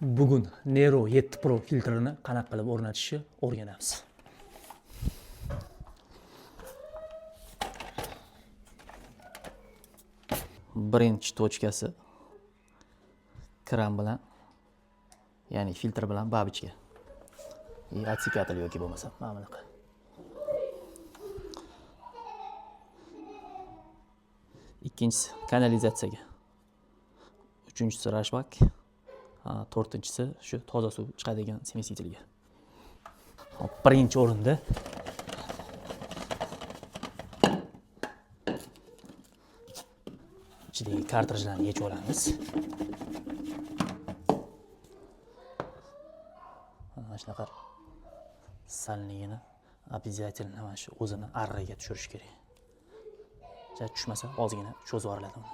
Bugun Nero 7 Pro filtrini qanaqa qilib o'rnatishni o'rganamiz. Birinchi tochkasi kran bilan, ya'ni filtr bilan babichka. И отсекатель yoki bo'lmasa mana bunaqa. Ikkinchisi kanalizatsiyaga. Uchinchisi rashbak. To'rtinchisi shu toza suv chiqadigan смесительga. Hop, birinchi o'rinda ichidagi kartrijlarni yechib olamiz. Mana shunaqa salligini обязательно mana shu o'zini arriga tushirish kerak. Ja tushmasa ozgina cho'zib yuboriladi uni.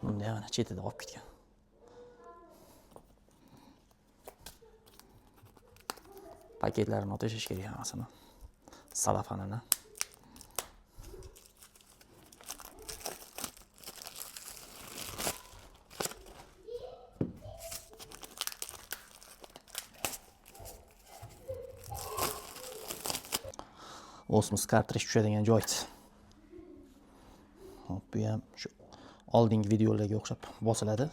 Bunda ham mana chetida qolib ketgan. Paketlarini olib tashlash kerak hammasini. Salafanini. Osmos kartrij tushadigan joy. Hop, bu ham shu oldingi videolarga o'xshab bosiladi.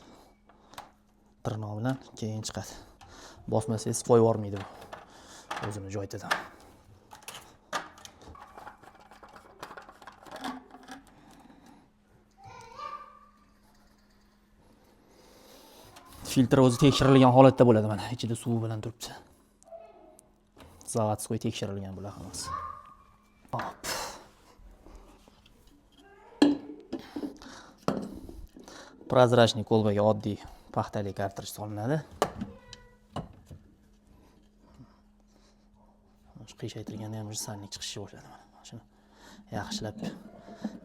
Tirnoq bilan keyin chiqadi. Bosmasangiz qo'yib yubormaydi bu. O'zini joyidan. Filtr o'zi tekshirilgan holatda bo'ladi mana, ichida suv bilan turibdi. Заводской tekshirilgan bular hammasi. Hop. Прозрачный kolbaga oddiy paxtali kartrij solinadi. Shu qiyshaytirganda ham уже salnik chiqishni boshladi mana. Mana shuni yaxshilab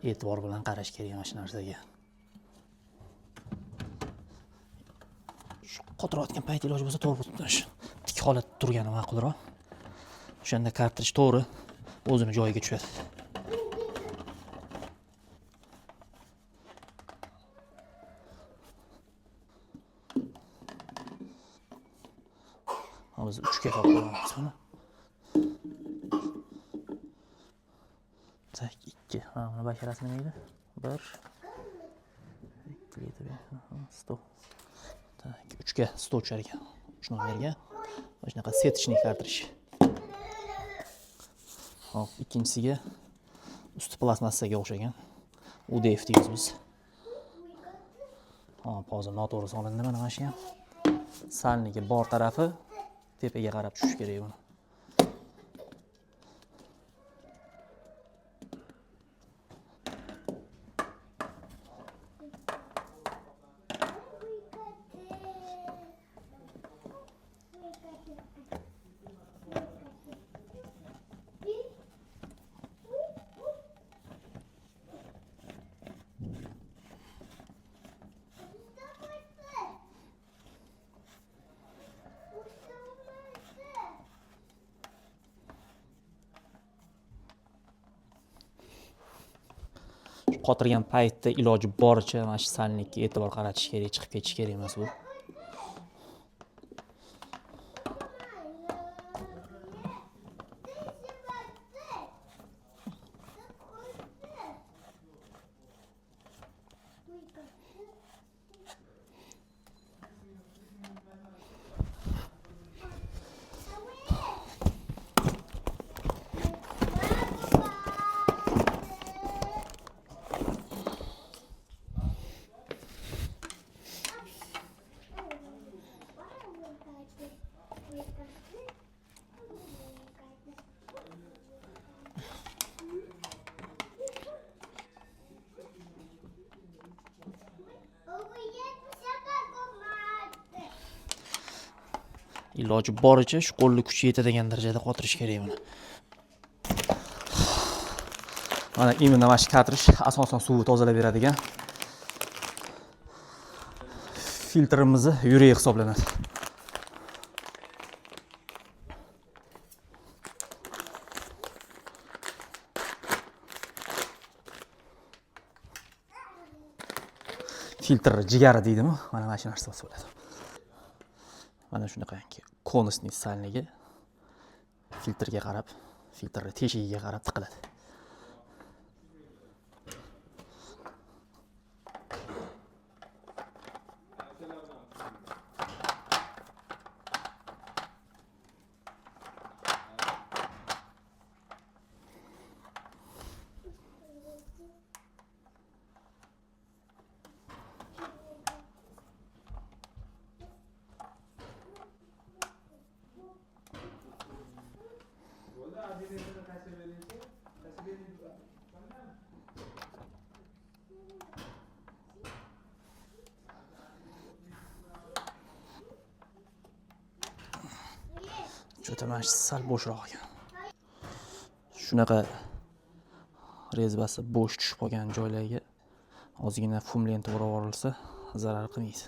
e'tibor bilan qarash kerak mana shu narsaga. Shu qotirayotgan payt iloji bo'lsa to'g'ri shu tik holatda turgani ma'qulroq. O'shanda kartrij to'g'ri o'zini joyiga tushadi. Hozir 3ga qolib qo'yamiz buni. Tak, 2. Ha, buni basharasi nima edi? 1 2 litr, 100. Tak, 3ga 100 tushar ekan. 3 nomerga. Mana shunaqa сеточный kartrij. Hop, ikkinchisiga usti plastmassaga o'xshagan UDF deymiz biz. Hop, hozir noto'g'ri solindi mana shu ham. Salniki bor tarafi tepaga qarab tushishi kerak buni. Qotirgan paytda iloji boricha mana shu salnikka e'tibor qaratish kerak, chiqib ketish kerak emas bu. Iloji boricha shu qo'lni kuchi yetadigan darajada qotirish kerak buni. Mana именно mana shu kartrij asosan suvni tozalab beradigan filtrimizni yuragi hisoblanadi. Filtr jigari deydimi? Mana shu narsa bo'lsa bo'ladi. Mana shunaqangi конусный сальник i filtrga qarab, filtrni teshigiga qarab tiqiladi. Что-то mana shu sal bo'shroq ekan. Shunaqa резьба si bo'sh tushib qolgan joylarga ozgina фум lenta o'rab yuborilsa, zarar qilmaydi.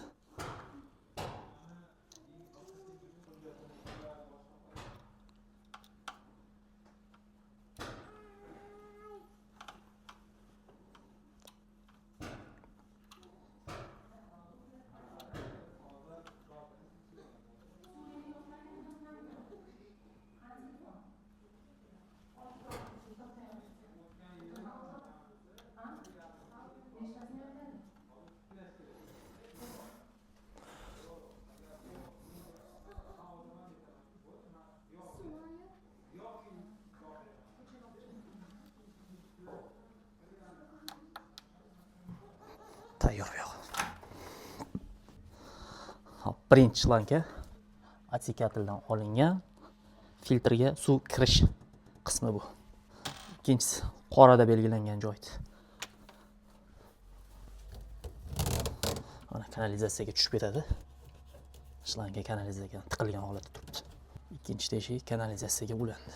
Tayyor bu yoq. Hop, birinchi шланга отсекатель dan olingan, filtrga suv kirish qismi bu. Ikkinchisi qorada belgilangan joy. Mana kanalizatsiyaga tushib ketadi. Шланга kanalizatsiyaga tiqilgan holatda turibdi. Ikkinchi teshik kanalizatsiyaga ulandi.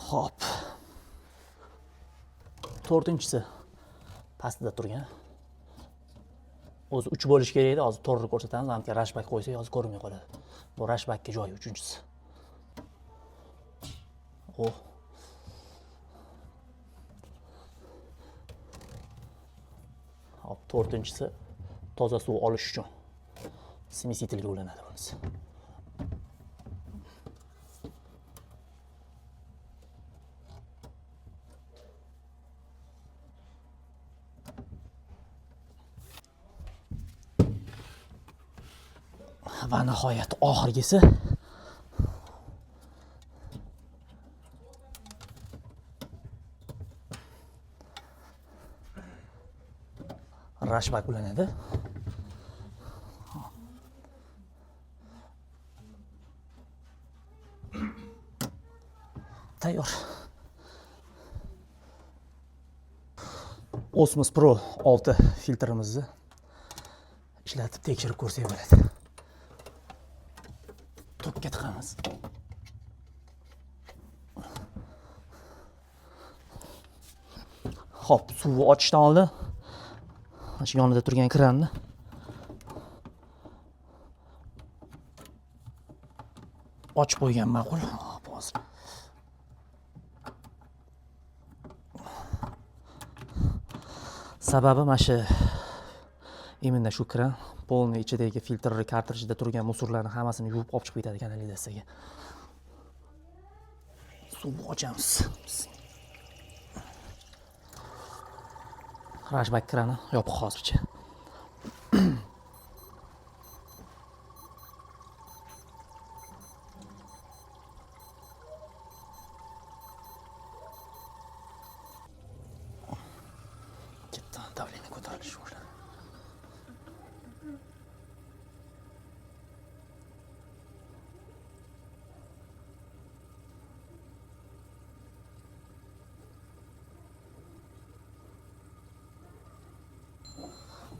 Hop. To'rtinchisi pastida turgan. O'zi 3 bo'lishi kerak edi, hozir to'rtni ko'rsatamiz. Amki рашпак qo'ysak, hozir ko'rinmay qoladi. Bu рашпак ka joyi uchinchisi. Oh. Hop, to'rtinchisi toza suv olish uchun смеситель ga ulanadi bunisi. Va nihoyat oxirgisi. Рашпак ulanadi. Tayyor. Osmos Pro 6 filtrimizni ishlatib tekshirib ko'rsak bo'ladi. Tokka tiqamiz. Xo'p, suvni ochishdan oldin mana shu yonida turgan kranni ochib qo'ygan ma'qul. Hop, hozir. Sababi mana shu, именно shu kran полный ichidagi filtrli kartrijda turgan мусор larni hammasini yuvib olib chiqib ketadi kanalizatsiyaga. Suvni ochamiz. Рашпак krani yopiq hozircha. Ketdi, давление ko'tarilishi boshladi.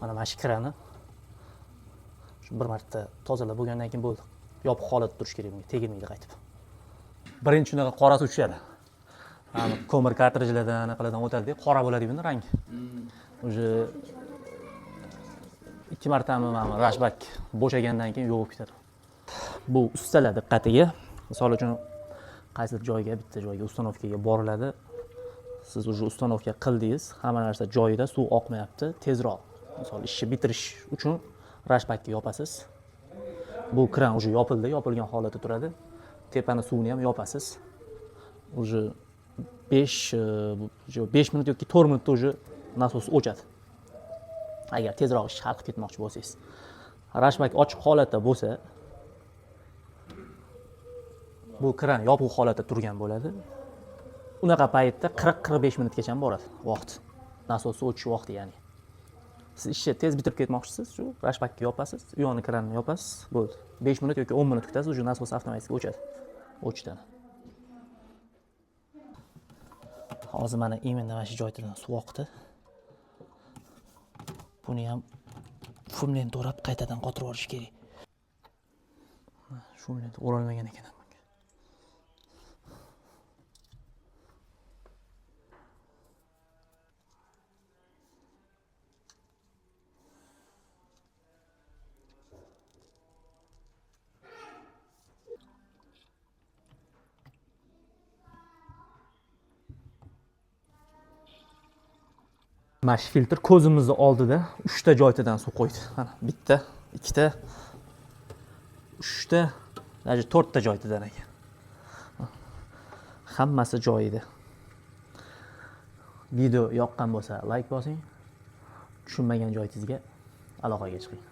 Mana shu krani shu bir marta tozalab bo'lgandan keyin bo'ldi. Yopiq holatda turishi kerak bunga, tegilmaydi qaytib. Birinchi shunaqa qora suv tushadi. Mana ko'mir kartrijlardan, anaqalardan o'tadi, qora bo'ladi buni rangi. Уже ikki martami mana рашпак bo'shagandan keyin yo'q bo'lib ketadi. Bu ustalar diqqatiga. Misol uchun Qaysidir joyga, bitta joyga установка ga boriladi. Siz уже установка qildingiz, hamma narsa joyida, suv oqmayapti. Tezroq, misol, ishni bitirish uchun рашпак ni yopasiz. Bu kran уже yopildi, yopilgan holatda turadi. Tepani suvini ham yopasiz. Уже 5 5 minut yoki 4 minutda уже nasos o'chadi. Agar tezroq ishni hal qilib ketmoqchi bo'lsangiz. Рашпак ochiq holatda bo'lsa, bu kran yopiq holatda turgan bo'ladi. Unaqa paytda 40-45 minutgacha boradi vaqt. Nasosni o'chish vaqti ya'ni. Siz ishni tez bitirib ketmoqchisiz, shu рашпак ni yopasiz, u yoqni kranni yopasiz, bo'ldi. 5 minut yoki 10 minut kutasiz, уже nasos avtomatik o'chadi. O'chdi. Hozir mana именно mana shu joydan suv oqdi. Buni ham шум lent o'rab qaytadan qotirib yuborish kerak. Шум lent o'ralmagan ekan bunga. Mana shu filtr ko'zimizni oldida 3 ta joytadan suv qo'ydi. Mana bitta, ikkita, uchta, даже to'rtta joytadan ekan. Hammasi joyida. Video yoqqan bo'lsa like bosing. Tushunmagan joyingizga aloqaga chiqing.